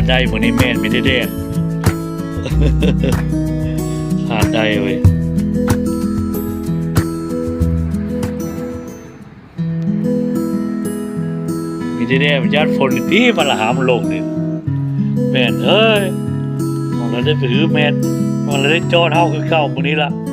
ໄດ້ມື້ນີ້ແມ່ນມີແຕ່ແດດ ຂາດໄດ້ເວີຍ ມີແຕ່ແດດ ຢ້ານຝົນຕິ ມັນລະຫາມລົງນີ້ ແມ່ນເອີຍ ມັນລະໄດ້ໄປຮືແມ່ນ ມັນລະໄດ້ຈອດເຮົາຄືເກົ່າມື້ນີ້ລະ.